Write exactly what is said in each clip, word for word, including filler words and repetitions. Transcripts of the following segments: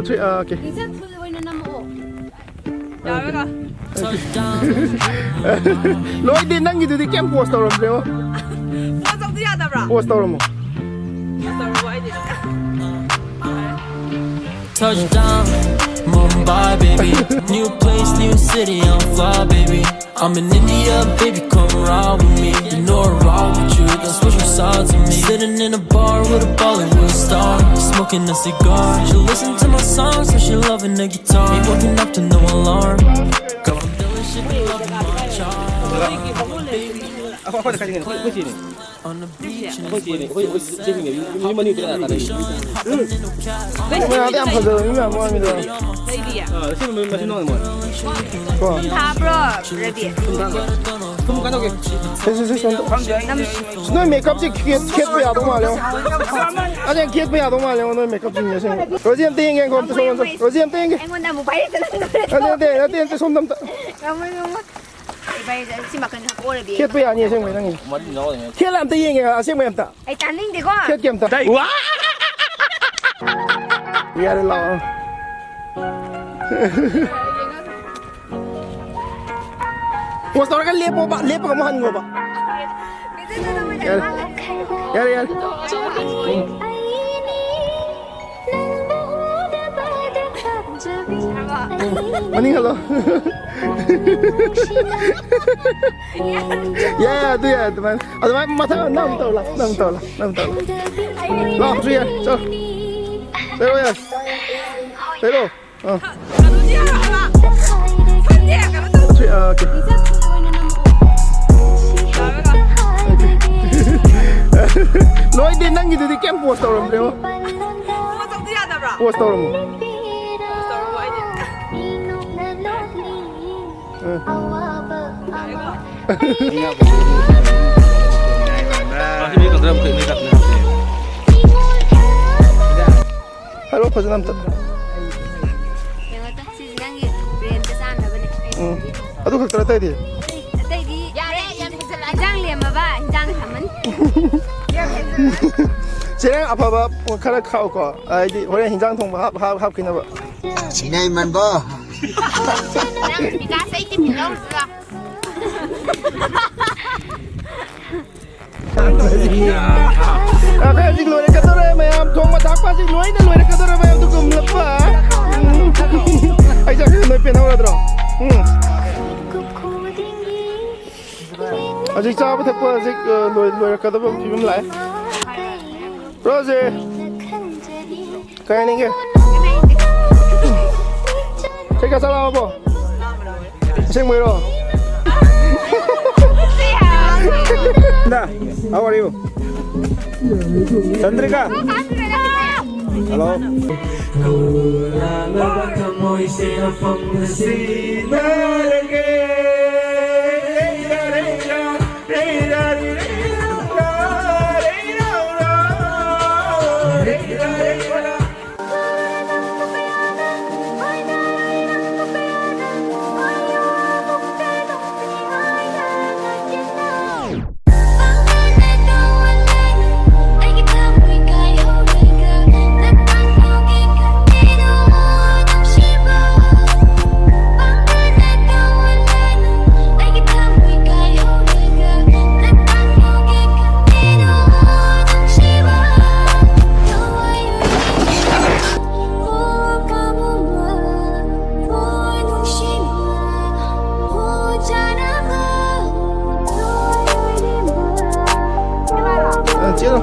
ꯁ꯭ꯋꯤ-, ꯑꯥ, okay. ꯏꯟꯁꯥꯡ ꯐꯨꯜ ꯑꯣꯏꯅ ꯅꯝꯃꯛꯑꯣ꯫ ꯌꯥꯔꯒ꯫ ꯂꯣꯏꯗꯦ, ꯅꯪꯒꯤꯗꯨꯗꯤ ꯀꯩꯝ ꯄꯣꯁ ꯇꯧꯔꯝꯗ꯭ꯔꯦꯉꯣ꯫ ꯄꯣꯁ ꯇꯧꯗ ꯌꯥꯗꯕ꯭ꯔꯥ? ꯄꯣꯁ ꯇꯧꯔꯝꯃꯣ꯫ ꯄꯣꯁ ꯇꯧꯔꯝꯃꯣ ꯑꯩꯗꯤ꯫ Touchdown, Mumbai, baby. New place, new city, I'm fly, baby. I'm in India, baby, come ride with me. You know I ride with you, that's what you saw to me. Sitting in a bar with a Bollywood star, smoking a cigar. She listen to my songs, so she loving the guitar. Ain't woken up to no alarm. Girl, I'm feeling shit, loving my charm. ꯑꯩꯈꯣꯏ ꯑꯩꯈꯣꯏꯗ ꯀꯥꯏꯗꯒꯤꯅꯣ? ꯑꯩꯈꯣꯏ ꯑꯩꯈꯣꯏ ꯆꯦꯅꯦ꯫ On the beach and ꯑꯩꯈꯣꯏ ꯆꯦꯅꯦ꯫ ꯑꯩꯈꯣꯏ ꯑꯩꯈꯣꯏ ꯆꯦꯁꯤꯡꯅꯦ꯫ ꯌꯨꯝ ꯌꯨꯝ ꯑꯅꯤ ꯈꯛꯇ ꯇꯥꯔꯛꯏ꯫ ꯃꯌꯥꯝꯗ ꯌꯥꯝ ꯐꯖꯕ ꯃꯤ ꯃꯌꯥꯝ ꯃꯥꯡꯉꯤꯗ꯫ ꯂꯩꯔꯤꯌꯦ꯫ ꯑꯥ, ꯁꯤ ꯃꯆꯤꯟ ꯃꯅꯥꯎꯅꯦ ꯃꯣꯏ꯫ ꯀꯣ꯫ ꯊꯥꯕ꯭ꯔꯣ, ꯔꯕꯤ? ꯁꯨꯝ ꯀꯥꯟꯅꯧꯒꯦ꯫ ꯁꯦ, ꯁꯦ, ꯁꯦ, ꯁꯣꯝꯗ꯫ ꯅꯝ- ꯅꯣꯏ ꯃꯦꯀꯞꯁꯦ ꯈꯦꯠ-, ꯈꯦꯠꯄ ꯌꯥꯗꯧ ꯃꯥꯜꯂꯦ꯫ ꯑꯁꯦꯡ ꯈꯦꯠꯄ ꯌꯥꯗꯧ ꯃꯥꯜꯂꯦ ꯅꯣꯏ ꯃꯦꯀꯞꯁꯤꯡꯁꯦ ꯑꯁꯦꯡꯕ꯫ ꯔꯣꯖꯤ ꯑꯝꯇ ꯌꯦꯡꯒꯦ, ꯉꯥꯏꯈꯣ, ꯑꯝꯇ ꯁꯣꯝꯗ, ꯁꯣꯝꯗ꯫ ꯔꯣꯖꯤ ꯑꯝꯇ ꯌꯦꯡꯒꯦ꯫ ꯑꯩꯉꯣꯟꯗ ꯑꯃꯨꯛ ꯄꯥꯏꯔꯛꯇꯅ꯫ ꯅꯠꯇꯦ, ꯅꯠꯇꯦ, ꯅꯠꯇꯦ, ꯑꯝꯇ ꯁꯣꯝꯗ ꯑꯝꯇ꯫ ꯉꯝꯃꯣꯏ, ꯉꯝꯃꯣꯏ꯫ ꯏꯕꯥꯏ, ꯁꯤ ꯃꯈꯜ ꯍꯥꯞꯄꯛꯑꯣꯔꯗꯤ꯫ ꯈꯦꯠꯄ ꯌꯥꯅꯤ ꯑꯁꯦꯡꯕꯩ ꯅꯪꯒꯤ꯫ ꯈꯦꯠꯂ ꯑꯝꯇ ꯌꯦꯡꯒꯦ ꯑꯁꯦꯡꯕꯩ ꯑꯝꯇ꯫ ꯑꯩ ꯇꯥꯅꯤꯡꯗꯦꯀꯣ꯫ ꯈꯦꯠꯀꯦ ꯑꯝꯇ꯫ ꯌꯥꯔꯦ ꯂꯥꯛꯑꯣ꯫ ꯄꯣꯁ ꯇꯧꯔꯒ ꯂꯦꯞꯄꯣꯕ, ꯂꯦꯞꯄꯒ ꯑꯃꯨꯛ ꯍꯟꯈꯣꯕ꯫ ꯌꯥꯔꯦ, ꯌꯥꯔꯦ, ꯌꯥꯔꯦ꯫ ꯃꯅꯤꯡ ꯍꯜꯂꯣ꯫ ꯌꯥꯏ, ꯑꯗꯨ ꯌꯥꯏ, ꯑꯗꯨꯃꯥꯏꯅ꯫ ꯑꯗꯨꯃꯥꯏꯅ ꯃꯊꯪ ꯅꯪ ꯑꯃꯨꯛ ꯇꯧꯔꯣ, ꯅꯪ ꯑꯃꯨꯛ ꯇꯧꯔꯣ, ꯅꯪ ꯑꯃꯨꯛ ꯇꯧꯔꯣ꯫ ꯂꯥꯛꯑꯣ, ꯁꯨ ꯌꯥꯏ, ꯆꯠꯂꯣ꯫ ꯆꯠꯂꯣ, ꯌꯥꯏ꯫ ꯆꯠꯂꯣ꯫ ꯑꯥ꯫ ꯀꯩꯅꯣꯗꯤ ꯌꯥꯔꯣꯏ ꯍꯥꯏꯕ꯫ ꯁꯟꯗꯦ ꯀꯩꯅꯣ ꯇꯧ-, ꯁꯤ, ꯑꯥ, ꯑꯣꯀꯦ꯫ ꯏꯟꯁꯥꯡ ꯐꯨꯜ ꯑꯣꯏꯅ ꯅꯝꯃꯛꯑꯣ꯫ ꯌꯥꯔꯣꯏ꯫ ꯂꯣꯏꯗꯦ, ꯅꯪꯒꯤꯗꯨꯗꯤ ꯀꯩꯝ ꯄꯣꯁ ꯇꯧꯔꯝꯗ꯭ꯔꯦꯉꯣ꯫ ꯄꯣꯁ ꯇꯧꯗ ꯌꯥꯗꯕ꯭ꯔꯥ? ꯄꯣꯁ ꯇꯧꯔꯝꯃꯣ꯫ ꯄꯣꯁ ꯇꯧꯔꯝꯃꯣ ꯑꯩꯗꯤ꯫ ꯎꯝ꯫ ꯌꯥꯔꯦꯀꯣ? ꯃꯥꯁꯤ ꯃꯤ ꯀꯟꯗ꯭ꯔ ꯑꯃꯈꯛ ꯅꯣꯏ ꯀꯟꯗ꯭ꯔ ꯍꯥꯞꯄꯦ꯫ ꯍꯥꯏꯔꯣ ꯐꯖꯅ ꯑꯝꯇ꯫ ꯌꯦꯡꯉꯣ ꯇꯨ, ꯁꯤꯁꯦ ꯅꯪꯒꯤ ꯕ꯭ꯔꯦꯟꯗ ꯆꯥꯅꯕꯅꯦ꯫ ꯎꯝ꯫ ꯑꯗꯨ ꯈꯛꯇꯔ ꯑꯇꯩꯗꯤ? ꯑꯇꯩꯗꯤ ꯌꯥꯔꯦ, ꯌꯥꯝ ꯍꯦꯟꯖꯜꯂꯛꯑꯅꯨ꯫ ꯏꯟꯖꯥꯡ ꯂꯦꯝꯃꯕ, ꯏꯟꯖꯥꯡ ꯊꯝꯃꯅꯤ꯫ ꯌꯥꯝ ꯍꯦꯟꯖꯜꯂꯛꯑꯅꯨ꯫ ꯆꯦꯔꯪ ꯑꯐꯕ ꯈꯔ ꯈꯥꯛꯎꯀꯣ, ꯍꯥꯏꯗꯤ ꯍꯣꯔꯦꯟ ꯍꯤꯟꯖꯥꯡ ꯊꯣꯡꯕ ꯍꯥꯞ-, ꯍꯥꯞ-, ꯍꯥꯞꯈꯤꯅꯕ꯫ ꯁꯤꯅ ꯏꯃꯟꯕꯣ꯫ ꯅꯪ ꯕꯤꯀꯥꯁ ꯑꯩ ꯇꯤꯐꯤꯟ ꯂꯧꯔꯨꯆꯣ ꯂꯥꯎ꯫ ꯑꯩꯈꯣꯏ ꯍꯧꯖꯤꯛ ꯂꯣꯏꯔꯛꯀꯗꯧꯔꯦ ꯃꯌꯥꯝ, ꯊꯣꯡꯕ ꯊꯥꯛꯄ ꯍꯧꯖꯤꯛ ꯂꯣꯏꯅ ꯂꯣꯏꯔꯛꯀꯗꯧꯔꯦ ꯃꯌꯥꯝ, ꯑꯗꯨꯒꯨꯝꯂꯕ꯫ ꯎꯝ꯫ ꯑꯩ ꯆꯥꯛꯁꯤ ꯂꯣꯏ ꯄꯦꯟꯍꯧꯔꯗ꯭ꯔꯣ? ꯎꯝ꯫ ꯍꯧꯖꯤꯛ ꯆꯥꯕ ꯊꯛꯄ ꯍꯧꯖꯤꯛ, ꯑ, ꯂꯣꯏ-, ꯂꯣꯏꯔꯛꯀꯗꯕ ꯐꯤꯕꯝ ꯂꯥꯛꯑꯦ꯫ ꯔꯣꯖꯦ, ꯀꯩ ꯍꯥꯏꯅꯤꯡꯒꯦ? ꯀꯩꯀꯥ ꯆꯥꯔꯛꯑꯕꯣ? ꯑꯁꯦꯡꯕꯩꯔꯣ? How are you? Chandrika? Hello. ꯑ, ꯆꯦꯜꯂꯣ꯫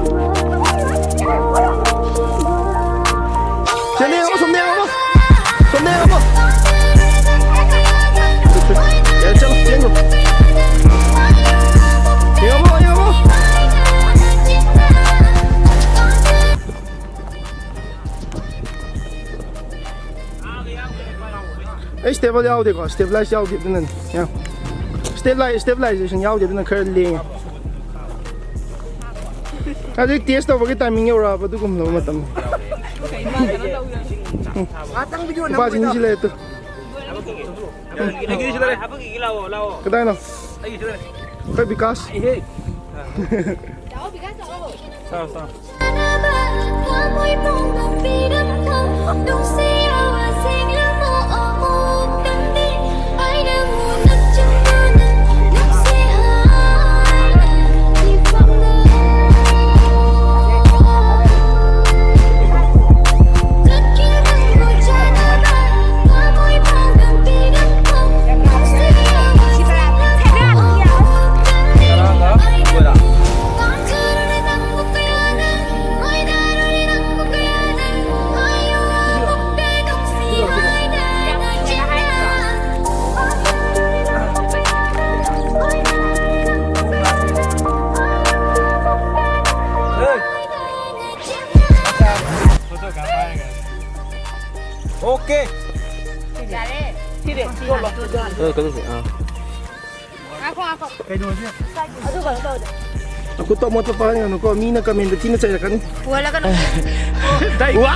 ꯆꯦꯜꯂꯣ, ꯌꯦꯡꯉꯣ, ꯁꯣꯝꯗ ꯌꯦꯡꯉꯣ꯫ ꯁꯣꯝꯗ ꯌꯦꯡꯉꯣ꯫ ꯌꯥꯔꯦ, ꯆꯠꯂꯣ, ꯆꯦꯟꯈ꯭ꯔꯣ꯫ ꯌꯦꯡꯉꯣ, ꯌꯦꯡꯉꯣ꯫ ꯑꯩ stable ꯌꯥꯎꯗꯦꯀꯣ, stabilize ꯌꯥꯎꯗꯦ, ꯑꯗꯨꯅꯅꯤ꯫ ꯌꯥ꯫ Stabilize, stabilization ꯌꯥꯎꯗꯦ, ꯑꯗꯨꯅ ꯈꯔ ꯂꯦꯡꯉꯦ꯫ ꯍꯧꯖꯤꯛ test ꯇꯧꯕꯒꯤ timing ꯌꯧꯔꯛꯑꯕ ꯑꯗꯨꯒꯨꯝꯂꯕ ꯃꯇꯝ꯫ ꯎꯝ꯫ ꯉꯥꯛꯇꯪ video ꯅꯨꯄꯥ ꯅꯝꯕꯩꯗꯣ꯫ ꯆꯤꯡꯁꯤ ꯂꯩꯔꯦ ꯇꯨ꯫ ꯑꯩꯒꯤꯁꯨ ꯂꯩꯔꯦ꯫ ꯀꯗꯥꯏꯅꯣ? ꯑꯩꯒꯤꯁꯨ ꯂꯩꯔꯦ꯫ ꯑꯩꯈꯣꯏ ꯕꯤꯀꯥꯁ꯫ ꯏꯍꯦ꯫ ꯆꯥꯎ, ꯕꯤꯀꯥꯁ, ꯆꯥꯎ꯫ ꯆꯥꯎ, ꯆꯥꯎ꯫ Okay. ꯌꯥꯔꯦ꯫ ꯁꯤꯔꯦ, ꯁꯤ ꯌꯣꯜꯂꯣ꯫ ꯑ, ꯀꯩꯅꯣꯁꯦ, ꯑꯥ꯫ ꯉꯥꯏꯈꯣ, ꯉꯥꯏꯈꯣ꯫ ꯀꯩꯅꯣꯁꯦ꯫ ꯑꯗꯨ ꯀꯩꯅꯣ ꯇꯧꯗꯦ꯫ ꯅꯈꯨꯠꯇꯣ ꯑꯃꯣꯠꯄ ꯄꯥꯏꯍꯟꯒꯅꯨꯀꯣ, ꯃꯤꯅ comment ꯊꯤꯅ ꯆꯩꯔꯛꯀꯅꯤ꯫ ꯍꯨꯍꯜꯂꯒꯅꯨ꯫ ꯗꯥꯏ-, ꯋꯥ!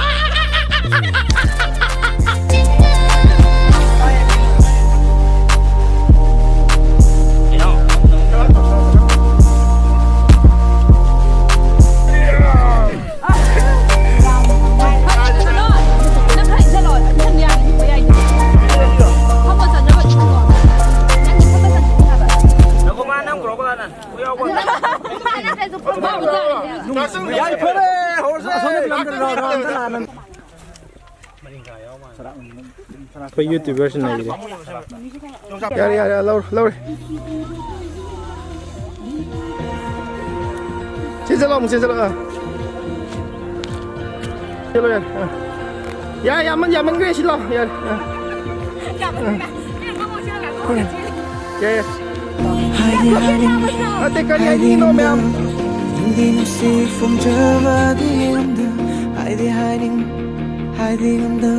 ꯌꯥꯏꯐꯔꯦ, ꯍꯧꯔꯁꯦ꯫ ꯑꯩꯈꯣꯏ YouTuberꯁꯤ ꯅꯩꯔꯦ꯫ ꯌꯥꯔꯦ, ꯌꯥꯔꯦ, ꯂꯧꯔꯦ, ꯂꯧꯔꯦ꯫ ꯆꯦꯟꯁꯤꯜꯂꯣ, ꯑꯃꯨꯛ ꯆꯦꯟꯁꯤꯜꯂꯣ, ꯑꯥ꯫ ꯆꯦꯜꯂꯣ, ꯌꯥꯔꯦ, ꯑꯥ꯫ ꯌꯥꯔꯦ, ꯌꯥꯝꯃꯟ-, ꯌꯥꯝꯃꯟꯈ꯭ꯔꯦ, ꯁꯤ ꯂꯥꯎ, ꯌꯥꯔꯦ, ꯑꯥ꯫ ꯌꯥꯔꯦ, ꯌꯥꯔꯦ꯫ ꯅꯠꯇꯦ, ꯀꯔꯤ ꯍꯥꯏꯅꯤꯡꯉꯤꯅꯣ, ꯃꯌꯥꯝ? ꯅꯨꯡꯗꯤ ꯅꯨꯡꯁꯤ ꯐꯣꯡꯖꯕꯗꯤ ꯉꯝꯗ, ꯍꯥꯏꯗꯤ ꯍꯥꯏꯅꯤꯡ ꯍꯥꯏꯗꯤ ꯉꯝꯗ,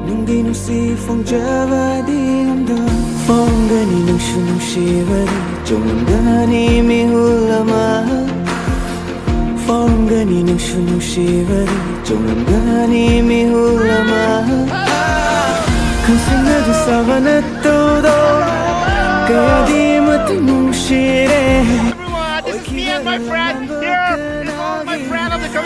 ꯅꯨꯡꯗꯤ ꯅꯨꯡꯁꯤ ꯐꯣꯡꯖꯕꯗꯤ ꯉꯝꯗ꯫ ꯐꯣꯡꯒꯅꯤ ꯅꯨꯡꯁꯨ ꯅꯨꯡꯁꯤꯕꯗꯤ ꯆꯣꯡꯂꯝꯒꯅꯤ ꯃꯤꯍꯨꯜ ꯑꯃ꯫ ꯐꯣꯡꯒꯅꯤ ꯅꯨꯡꯁꯨ ꯅꯨꯡꯁꯤꯕꯗꯤ ꯆꯣꯡꯂꯝꯒꯅꯤ ꯃꯤꯍꯨꯜ ꯑꯃ꯫ ꯈꯪꯁꯤꯟꯅꯗꯨ ꯁꯥꯕ ꯅꯠꯇꯧꯗꯣ ꯀꯌꯥꯗꯤ ꯃꯇꯤꯛ ꯅꯨꯡꯁꯤꯔꯦ꯫ Everyone, this is me and my friend here. This is all my friend of the community.